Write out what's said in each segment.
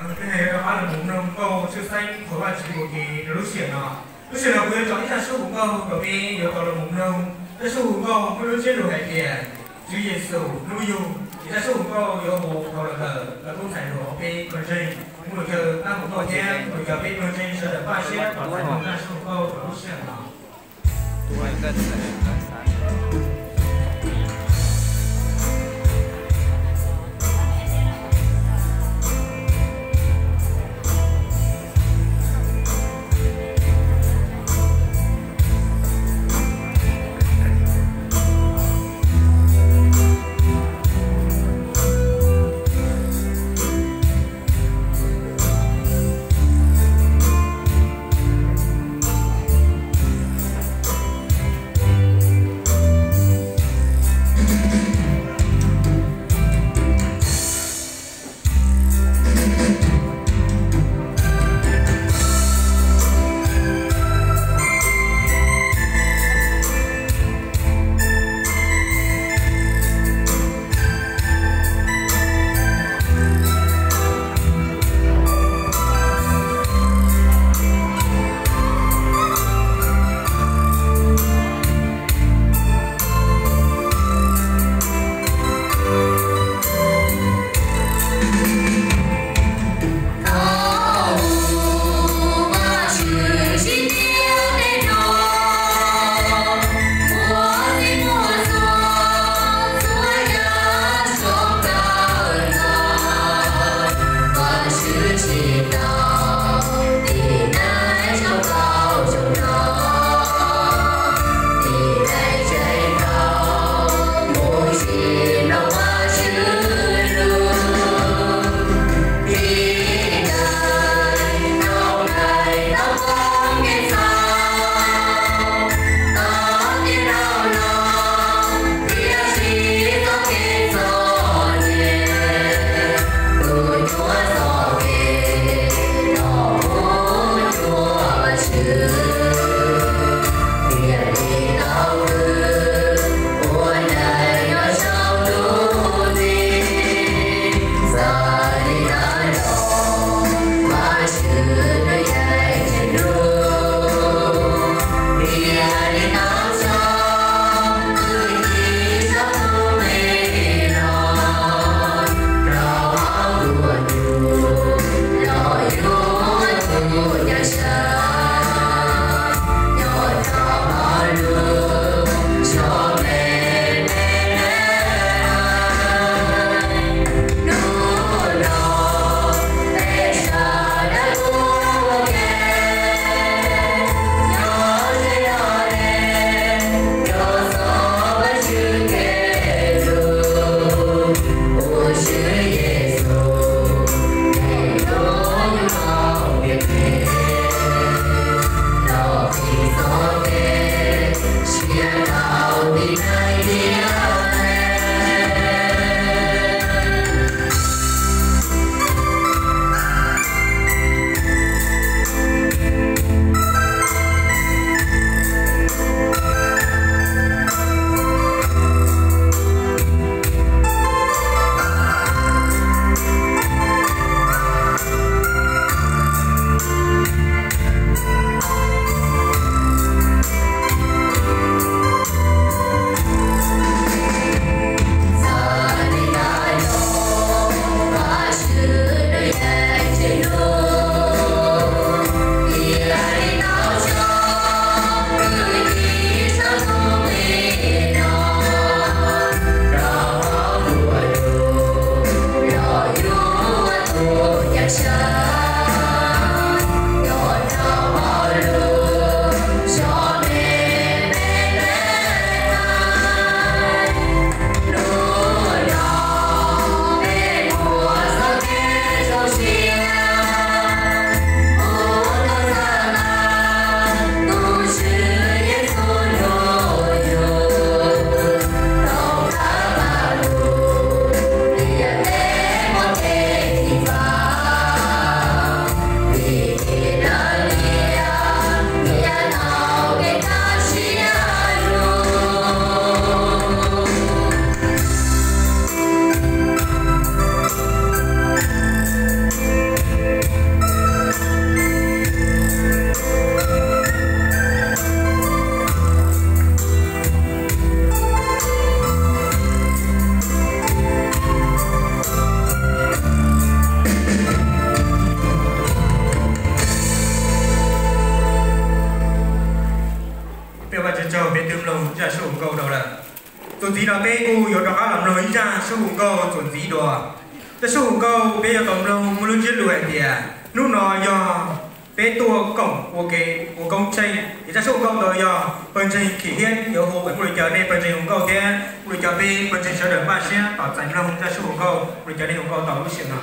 Peb yuav rov qab los mus mloog nkauj tshwj xeeb qhov Vajtswv ua ke rau lub sij hawm no. Lub sij hawm no kuv yuav tso ib zaj suab hu nkauj rau peb yuav tau los mus mloog. Zaj suab hu nkauj muaj lub ntsiab lus hais tias Tswv Yexus hnub yug. Ces zaj suab hu nkauj yuav hu dhau los ntawm cov tub ntxhais hluas uas peb pawg ntseeg, Mus Lus Caw tab hu nkauj thiab Mus Lus Caw peb pawg ntseeg sawv daws npaj siab los mus mloog zaj suab hu nkauj rau lub sij hawm no. Nim no peb kuj yuav rov qab los mloog ib zaj suab hu nkauj txuas ntxiv dua. Zaj suab hu nkauj peb yuav tau mloog muaj lub ntsiab lus hais tias hnub no yog peb tuaj koom ua ke ua koob tsheej. Ces zaj suab hu nkauj ntawd yog pawg ntseeg Khim Hiab yuav hu. Kuv los caw nej pawg ntseeg hu nkauj thiab kuv los caw peb pawg ntseeg sawv daws npaj siab tos txais mloog zaj suab hu nkauj. Kuv los caw nej hu nkauj tau lub sij hawm no.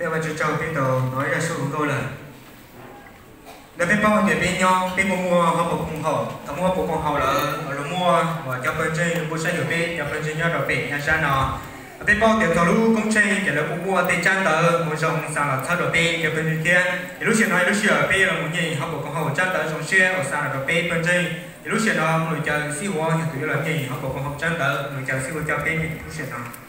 Peb ua Vajtswv tsaug peb tau hnov zaj sab hluas nkauj lawm. Ntawd peb paub tias peb nyob peb muaj muaj hauv paus koom haum, thaum muaj hauv paus koom haum lawm los muaj uas cov pawg ntseeg los kuj saib xyuas peb cov pawg ntseeg nyob rau pem nyab sab no. Peb paub tias txog lub koob tsheej ces lawv kuj muaj tej tsab ntawv mus zoo xa los txhawb rau peb cov pawg ntseeg thiab. Ces lub sij hawm no lub sij hawm peb los mus nyeem hauv paus koom haum tsab ntawv zoo siab uas xa los rau peb pawg ntseeg. Ces lub sij hawm no mus lus caw xib hwb yog tus yuav los nyeem hauv paus koom haum tsab ntawv, mus lus caw xib hwb coj peb nyeem lub sij hawm no.